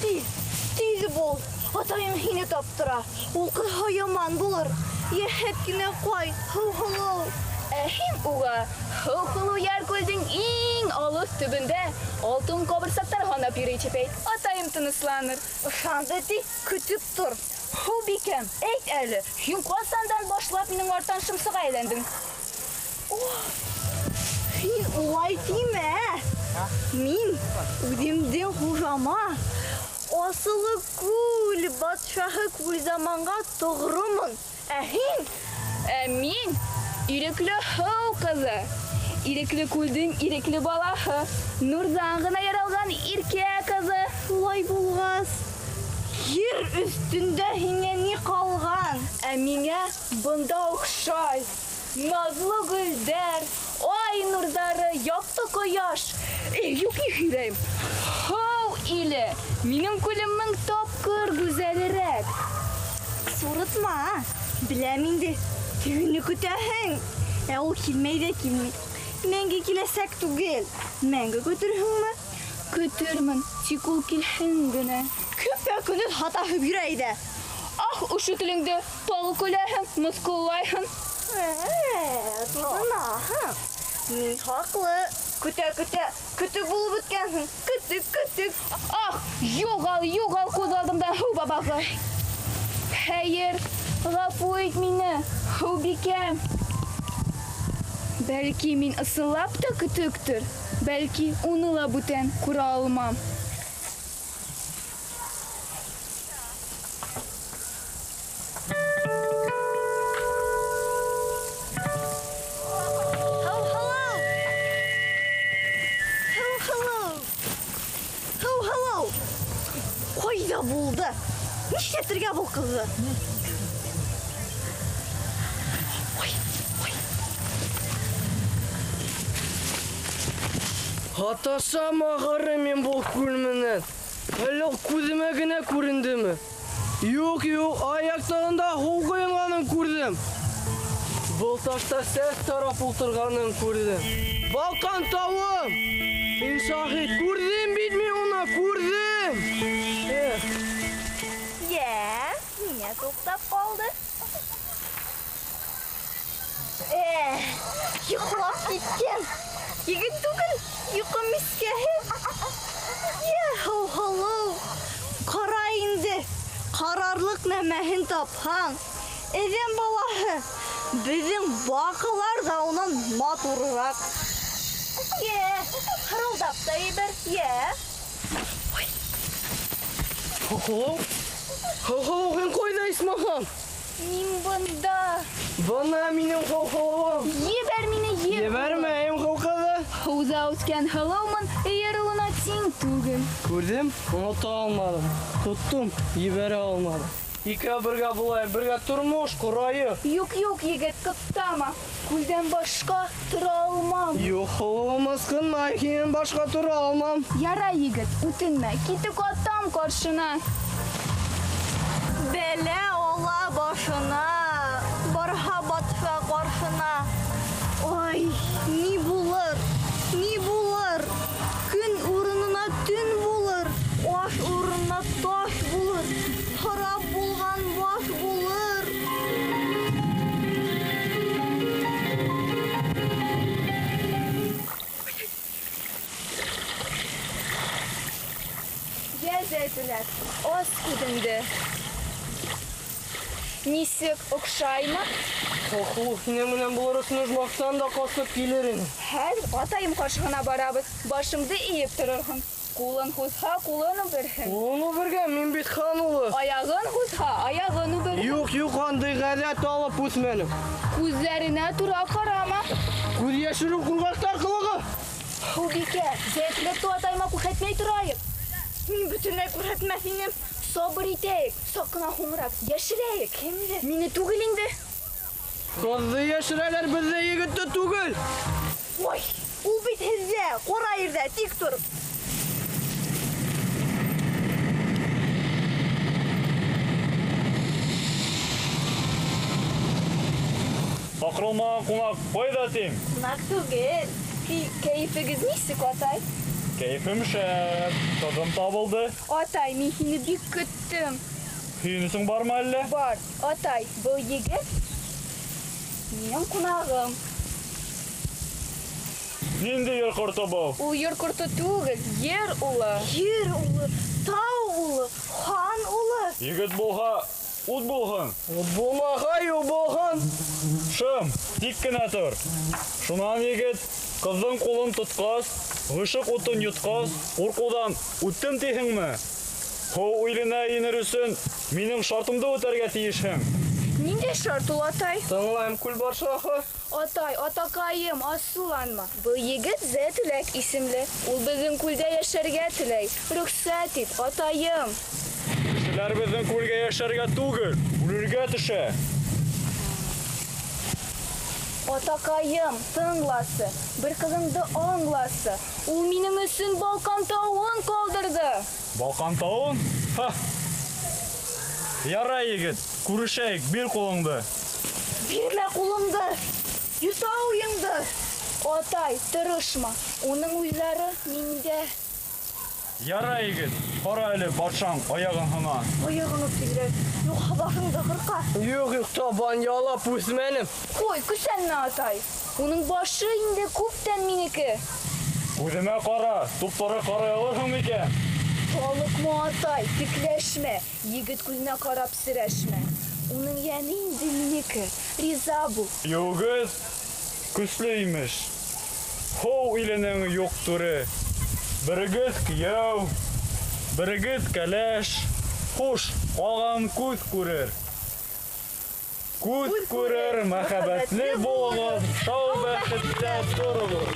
Тиҙ, тиҙ бул. Атайың һине таптыра. Ул ҡыҙһа яман булыр. Йәһәт кенә ҡайт, Һыуһылыу. Ә һин уға Һыуһылыу Йәркүлдең иң алыҫ төбөндә алтын ҡабырсаҡтар һанап йөрөй тип әйт. Атайым тынысланыр. Ышанды ти, көтөп тор. Һыубикәм, әйт әле, һин ҡасандан башлап минең арттан шымсыға әйләндең? Һин улай тимә. Мин үҙемдең хужама, Асылы күл батшаһы Күлзаманға тоғромон. Ә һин? Ә мин ирекле һыу ҡыҙы. Ирекле күлдең ирекле балаһы. Нурҙан ғына яралған иркә ҡыҙы. Шулай булғас, ер өҫтөндә һиңә ни ҡалған? Ә миңә бында оҡшай. Наҙлы гөлдәр, ай нурҙары, яҡты ҡояш. Эй, юҡ, ни һөйләйем? Һыу иле, минең күлем мең тапҡыр гүзәлерәк. Сурытма, беләм инде, тегене көтәһең. Ә ул килмәй ҙә килмәй. Мәңге киләсәк түгел. Мәңге көтөрһөңмө? Көтөрмөн, тик ул килһен генә. Көпә-көндөҙ һаташып йөрөй әйҙә. Ах, ошо телеңде тағы көләһең, мыҫҡыллайһың. Тотонаһың. Мин хаҡлы. Көтә-көтә, көтөк булып бөткәнһең. Көтөк, көтөк. Ах, юғал, юғал күҙ алдымдан һыу бабағы. Хәйер, ғәфү ит мине, һыубикәм. Бәлки мин ысынлап та көтөктөр, бәлки уны ла бүтән күрә алмам. Ҡайҙа булды? Нишләтергә был ҡыҙҙы? Ой, ой. Һаташам ахыры мин был күл менән. Әллә ул күҙемә генә күрендеме? Юҡ, юҡ, аяҡтарында һыу ҡойонғанын күрҙем. Был ташта сәс тарап ултырғанын күрҙем. Балҡан тауым! Мин шаһит, күрҙем бит мин уны, күрҙем! Эх. Йә, ниңә туҡтап ҡалды? Эх, йоҡлап киткән. Егет түгел, йоҡо мискәһе. Йә, һыуһылыу. Ҡара инде, ҡарарлыҡ нәмәһен тапһаң. Әҙәм балаһы, беҙҙең баҡалар ҙа унан матурыраҡ. Йә, хырылдап та ебәр, йә. Ой. Һыуһылыу? Һыуһылыу, һин ҡайҙа, исмаһам? Мин бында. Бына минең һыуһылыуым. Ебәр мине, ебәр. Ебәрмәйем, һыу ҡыҙы. Һыуҙа үҫкән һылыумын, эйәр улына тиң түгел. Күрҙем, онота алманым. Тоттом, ебәрә алманым. Икәү бергә булайыҡ, бергә тормош ҡорайыҡ. Юҡ, юҡ, егет, туҡтама. Күлдән башҡа тора алмам. Юҡ, һылыуым, ысҡынма, һинән башҡа тора алмам. Ярай, егет, үтенмә, китек атам ҡаршына. Бәлә ала башына, барһа батша ҡаршына. Ай, ни булыр, ни булыр? Көн урынына төн булыр, аш урынына таш булыр, харап булған баш булыр. Йә, Зәйтүнә, ас күҙеңде. Нисек, оҡшаймы? Һыуһылыу, һинең менән булыр өсөн ожмахтан да ҡасып килер инем. Хәҙер атайым ҡаршыһына барабыҙ. Башыңды эйеп торорһоң. Ҡулын һуҙһа, ҡулын үберһең. Ҡулын үбергә мин бит хан улы. Аяғын һуҙһа, аяғын үберһең. Юҡ, юҡ, андай ғәҙәт алып үҫмәнем. Күҙҙәренә тура ҡарама. Күҙ йәшереү ҡурҡаҡтар ҡылығы. Һыубикә, зәйтүнәкте атайыма күрһәтмәй торайыҡ. Мин бөтөнләй күрһәтмәҫ инем. Сабыр итәйек, саҡ ҡына һуңыраҡ йәшерәйек. Кемде? Мине түгел инде. Ҡыҙҙы йәшерәләр, беҙҙе егетте түгел. Ой, ул бит һеҙҙә, ҡара ерҙә, тик тор. Саҡырылмаған ҡунаҡ ҡайҙа тим? Ҡунаҡ түгел. Кәйефегеҙ нисек, атай? Кәйефем шәп, ҡыҙым табылды. Атай, мин һине бик көттөм. Һөйөнөсөң бармы әллә? Бар. Атай, был егет минең ҡунағым. Ниндәй ер ҡорто был? Ул ер ҡорто түгел, ер улы. Ер улы, тау улы, хан улы. Егет булһа, ут булһын. Ут булмаһа, юл булһын. Шым, тик кенә тор. Шунан егет, ҡыҙҙың ҡулын тотҡас, ғишыҡ утын йотҡас, ҡурҡыуҙан үттем тиһеңме? Һыу иленә инер өсөн минең шартымды үтәргә тейешһең. Ниндәй шарт ул, атай? Тыңлайым, күл батшаһы. Атай, атаҡайым, асыуланма. Был егет Зәтүләк исемле. Ул беҙҙең күлдә йәшәргә теләй. Рөхсәт ит, атайым. Кешеләр беҙҙең күлгә йәшәргә түгел, үлергә төшә. Атаҡайым, тыңласы, бер ҡыҙыңды аңласы. Ул минең өсөн Балҡан тауын ҡалдырҙы. Балҡан тауын? Ха! Ярай, егет, күрешәйек, бир ҡулыңды. Бирмә ҡулымды, йота уйыңды. Атай, тырышма, уның уйҙары миндә. Ярай, егет, ҡара әле, батшаң аяғын һына. Аяғын үп тиҙерәк, юҡһа башыңды ҡырҡа. Юҡ, юҡ, табан ялап үҫмәнем. Ҡуй, көсәнмә, атай. Уның башы инде күптән минеке. Күҙемә ҡара, туп-тура ҡарай алырһың микән? Талыҡма, атай, текләшмә, егет күҙенә ҡарап серәшмә. Уның йәне инде минеке, риза бул. Югыҙ көслө имеш. Һыу иленең юҡ түре. Берегеҙ кейәү, берегеҙ кәләш. Хуш, ҡалған күҙ күрер. Күҙ күрер, мөхәббәтле булығыҙ, шау бәхеттә тороғоҙ.